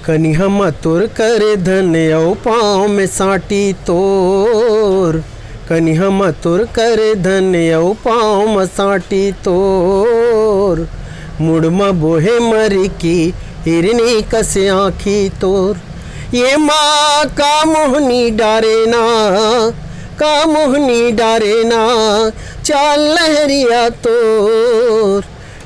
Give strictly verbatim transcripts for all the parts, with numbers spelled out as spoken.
कनिहा म तोर करे धन अउ पाँव में साटी तोर। कनिहा म तोर करे धन अउ पाँव म साटी तोर। मुड़ म बोहे मरी की हिरनी कस आँखी तोर। ये माँ का मोहनी डारे ना, का मोहनी डारे ना, चाल लहरिया तोर।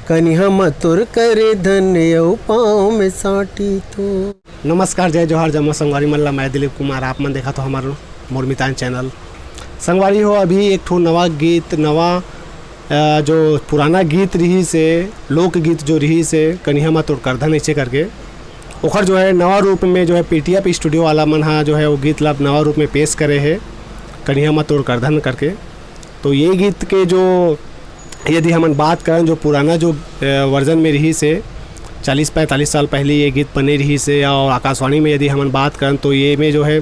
कनिहा म तोर करे धन अउ पाँव में साटी तोर। नमस्कार, जय जोहार, जम्मो संगवारी मन ला। मैं दिलीप कुमार, आप मन देखत हो हमर मोर मितान चैनल। संगवारी हो, अभी एक ठो नवा गीत, नवा, अ, जो पुराना गीत रहिस हे, लोकगीत जो रहिस हे, कनिहा म तोर करधन अइसे करके, ओखर जो है नवा रूप में जो है पीटीएफ स्टूडियो वाला मन हा जो है वो गीत ला नवा रूप में पेश करे हे, कनिहा म तोर करधन करके। तो ये गीत के जो यदि हमन बात करन, जो पुराना जो, अ, वर्जन में रहिस हे, चालीस पैंतालीस साल पहले ये गीत बने रहिस हे, और आकाशवाणी में यदि हमन बात करन तो ये में जो है,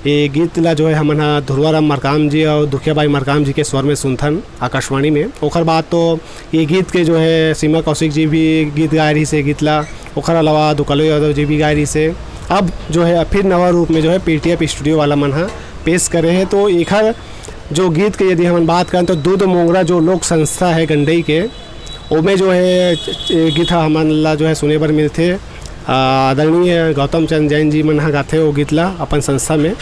ये गीत ला जो है हमन हा धुरवा राम मरकाम जी और दुखिया बाई मरकाम जी के स्वर में सुनथन आकाशवाणी में। ओखर बाद तो ये गीत के जो है सीमा कौशिक जी भी गीत गाए रहिस हे गीत ला, ओखर अलावा दुकालो यादव जी भी गाए रहिस हे। अब जो है फिर नवा रूप में जो है पीटीएफ स्टूडियो वाला मन हा पेश करे हे। तो एखर जो गीत के यदि हमन बात करन तो दूध मोंगरा जो लोक संस्था है गंडई के, ओमे जो है ये गीत हा हमन ला जो है सुने बर मिलथे। आ, आदरणीय गौतम चंद जैन जी मन हा गाथे वो गीत ला अपन संस्था में।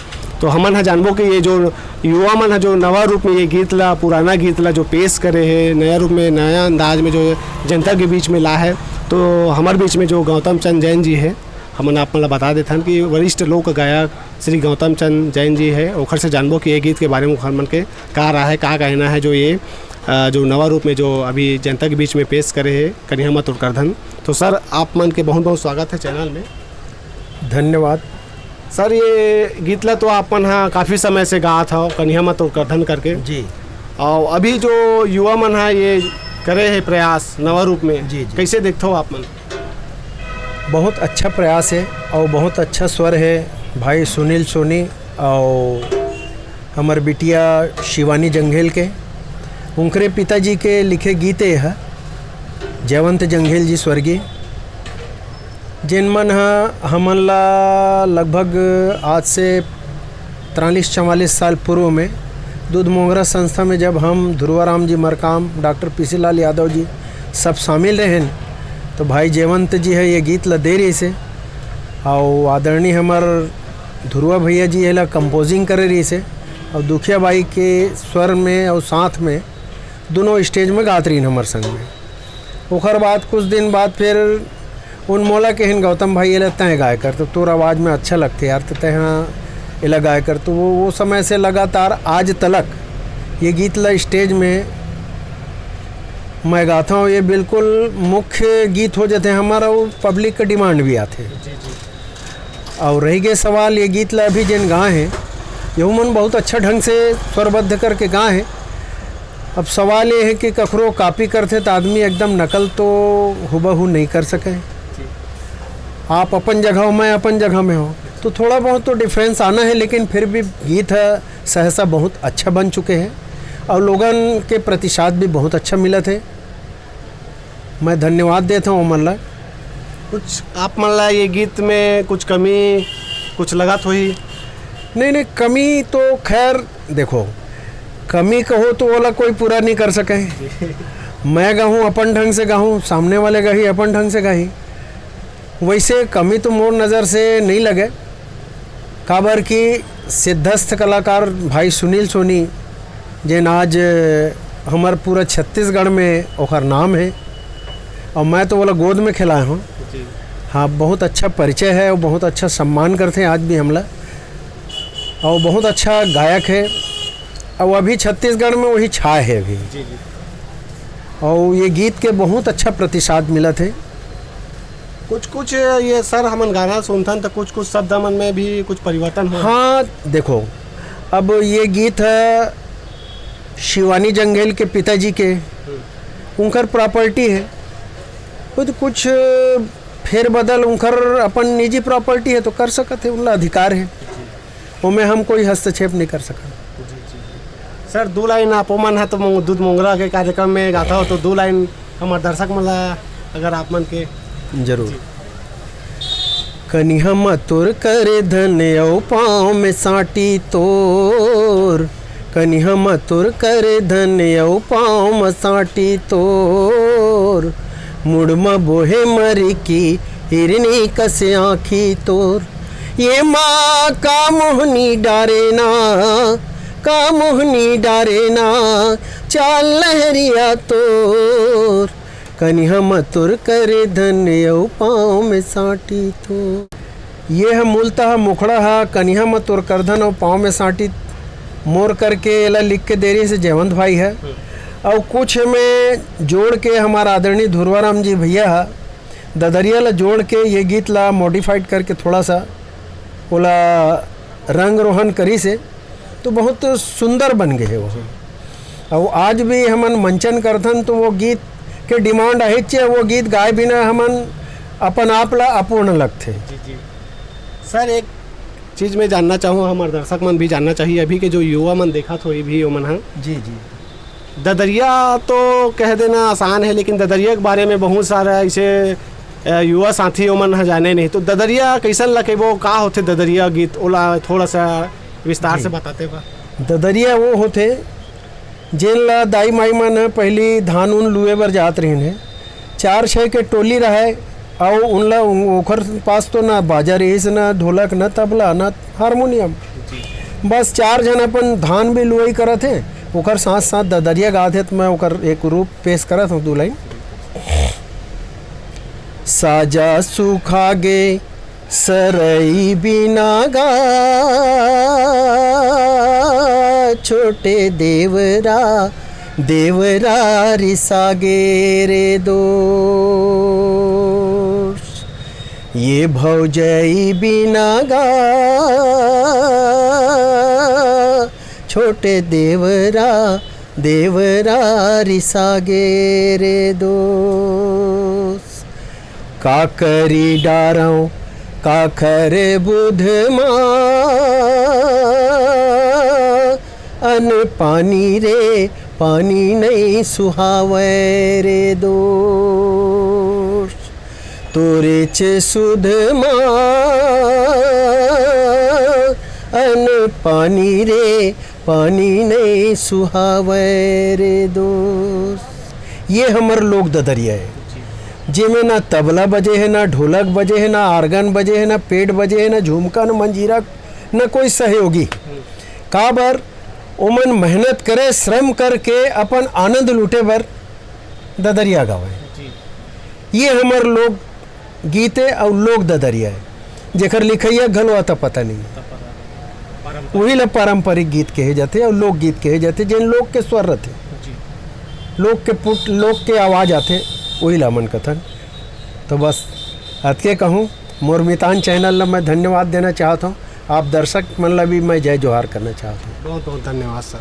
तो हमन हा जानबो कि ये जो युवा मन हा जो नवा रूप में ये गीत ला, पुराना गीत ला जो पेश करे हे, नया रूप में, नया अंदाज में जो जनता के बीच में ला है, तो हमर बीच में जो गौतम चंद जैन जी है, हमन आप मन ला बता देथन कि वरिष्ठ लोक गायक श्री गौतम चंद जैन जी है, ओखर से जानबो कि ये गीत के बारे में ओखर मन के का राय है, का कहना है, जो ये, अ, जो नवा रूप में जो अभी जनता के बीच में पेश करे हे कनिहा म तोर करधन। तो सर, आप मन के बहुत बहुत स्वागत है चैनल में। धन्यवाद। सर, ये गीत ला तो आप मन हा काफ़ी समय से गात हव, कनिहा म तोर करधन करके। जी। और अभी जो युवा मन हा ये करे हे प्रयास नवा रूप में, जी, जी। कैसे देखथव आप मन? बहुत अच्छा प्रयास है और बहुत अच्छा स्वर है भाई सुनील सोनी और हमर बिटिया शिवानी जंघेल के। उनकरे पिताजी के लिखे गीत ये है, जयवंत जंघेल जी स्वर्गीय, जेन मन ह हमन ला लगभग आज से तिरालीस चवालीस साल पूर्व में दूध मोंगरा संस्था में जब हम ध्रुवा राम जी मरकाम, डॉक्टर पीसी लाल यादव जी सब शामिल रहेन, तो भाई जयवंत जी है ये गीत ला दे रहिस हे, और आदरणीय हमर ध्रुवा भैया जी एला कंपोजिंग करे रहिस हे, और दुखिया बाई के स्वर में और साथ में दोनों स्टेज में गात रहिन हमर संग में। ओकर बाद कुछ दिन बाद फिर उन मोला कहिन, "गौतम भाई, एला तैं गाय कर, तो तोर आवाज़ में अच्छा लगथे यार, तो तैं हा एला गाय कर।" तो वो, वो समय से लगातार आज तलक ये गीत ला स्टेज में मैं गाता हूँ। ये बिल्कुल मुख्य गीत हो जाते हैं हमारा, और पब्लिक का डिमांड भी आते हैं। जी, जी। और रह गए सवाल ये गीत ला अभी जेन गाए हैं, ये मन बहुत अच्छा ढंग से स्वरबद्ध करके गाए हैं। अब सवाल ये है कि कखरो कॉपी करथे तो आदमी एकदम नकल तो हुबहू नहीं कर सके। जी। आप अपन जगह हो, मैं अपन जगह में हो, तो थोड़ा बहुत तो डिफरेंस आना है, लेकिन फिर भी गीत है सहसा बहुत अच्छा बन चुके हैं और लोगन के प्रतिसाद भी बहुत अच्छा मिलत है। मैं धन्यवाद देता हूँ ओमन ला। कुछ आप मन ला ये गीत में कुछ कमी कुछ लगत होही? नहीं, नहीं, कमी तो खैर देखो, कमी कहो तो ओला कोई पूरा नहीं कर सके। मैं गाहूँ अपन ढंग से गाहूँ, सामने वाले गाही अपन ढंग से गाही। वैसे कमी तो मोर नज़र से नहीं लगे, काबर कि सिद्धस्थ कलाकार भाई सुनील सोनी, जेन आज हमर पूरा छत्तीसगढ़ में ओकर नाम है, और मैं तो ओला गोद में खेलाए हूँ। जी। हाँ, बहुत अच्छा परिचय है और बहुत अच्छा सम्मान करते हैं आज भी हमला, और बहुत अच्छा गायक है, और अभी छत्तीसगढ़ में वही छाए है अभी। जी, जी। और ये गीत के बहुत अच्छा प्रतिसाद मिलत है। कुछ कुछ ये सर हमन गाना सुनथन तो कुछ कुछ शब्द मन में भी कुछ परिवर्तन हो। हाँ, देखो, अब ये गीत है शिवानी जंघेल के पिताजी के, उनकर प्रॉपर्टी है, वो तो कुछ फेरबदल उनकर अपन निजी प्रॉपर्टी है तो कर सकत है, उनला अधिकार है, ओमे हम कोई हस्तक्षेप नहीं कर सकत। जी, जी, जी। सर, दो लाइन आप मन ह तो मो-, दूध मोंगरा के कार्यक्रम में गाता हो, तो दो लाइन हमारे दर्शक मन ला अगर आप मन के। जरूर। जी। कनिहा म तोर कर धन अउ पाँव में साटी तोर, कनिहा म तोर कर धन अउ पाँव में साटी तोर, मुड़ म बोहे मरी की हिरनी कस आँखी तोर। ये माँ का मोहनी डारे ना, का मोहनी डारे ना, चाल लहरिया तोर, कनिहा म तोर कर धन अउ पाँव में साटी तोर। ये ह मूलतः मुखड़ा ह, कनिहा म तोर कर धन अउ पाँव में साटी मोर करके एला लिख के दे रहिस हे जयवंत भाई ह। अउ कुछ में जोड़ के हमार आदरणीय धुरवाराम जी भैया ह ददरिया ला जोड़ के ये गीत ला मॉडिफाइड करके थोड़ा सा ओला रंग रोहन करिस हे, तो बहुत सुंदर बन गए हे वो। अउ आज भी हमन मंचन करथन तो वो गीत के डिमांड अहेच हे, वो गीत गाए बिना हमन अपन आप ला अपूर्ण लगथे। जी जी। सर, एक चीज मैं जानना चाहूँ, हमारे दर्शक मन भी जानना चाहिए, अभी के जो युवा मन देखत होही भी ओमन ह, जी जी। ददरिया तो कह देना आसान है, लेकिन ददरिया के बारे में बहुत सारा ऐसे अ, युवा साथी ओमन ह जाने नहीं, तो ददरिया कैसन लगेबो, का होथे ददरिया गीत, ओला थोड़ा सा विस्तार जी। से बताते बा। ददरिया वो होथे जेन ला दाई माई मन ह पहिली धान उन लुए बर जात रहिन हे, चार छः के टोली रहय, अउ उन ला उ- ओखर पास तो ना बाजा रहिस, ना ढोलक, ना तबला, ना हारमोनियम। बस चार झन अपन धान भी लुवई करत हे, ओकर साथ साथ ददरिया गात हे। तो मैं ओकर एक रूप पेश करत हूँ, दू लाइन। साजा सुखा गे सरई बिना गा, छोटे देवरा, देवरा रिसा गे रे दोस्त। ये भौजई बिना गा, छोटे देवरा, देवरा रिसा गे रे दोस्त। का करी डारंव काखर बुध मा, अन पानी रे पानी नइ सुहावय रे दोस्त। तोरेच सुध मा अन पानी रे पानी नइ सुहावय रे दोस्त। ये हमर लोक ददरिया हे, जेमे ना तबला बजे हे, ना ढोलक बजे हे, ना आर्गन बजे हे, ना पेट बजे हे, ना झुमका, ना मंजीरा, ना कोई सहयोगी। काबर? ओमन मेहनत करे, श्रम करके अपन आनंद लूटे बर ददरिया गावय। ये हमर लोक गीत हे अउ लोक ददरिया हे, जेकर लिखइया घलो आता पता नहीं। उही ला पारंपरिक गीत कहे जाथे अउ लोक गीत कहे जाथे, जेन लोक के स्वर रथे, लोक के पुट, लोक के आवाज आथे, उही ला हमन कथन। तो बस अतके कहूँ, मोर मितान चैनल ला मैं धन्यवाद देना चाहत हूँ। आप दर्शक मन ला भी मैं जय जोहार करना चाहत हूँ। बहुत बहुत धन्यवाद सर।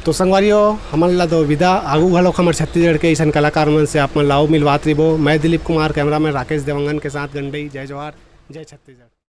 तो संगवारियों, हमन ला दो विदा, आगू घलोक हमर छत्तीसगढ़ के अइसन कलाकार मन से आप मन ला अउ मिलवात रहिबो। मैं दिलीप कुमार, कैमरामैन राकेश देवांगन के साथ गंडई। जय जोहार, जय छत्तीसगढ़।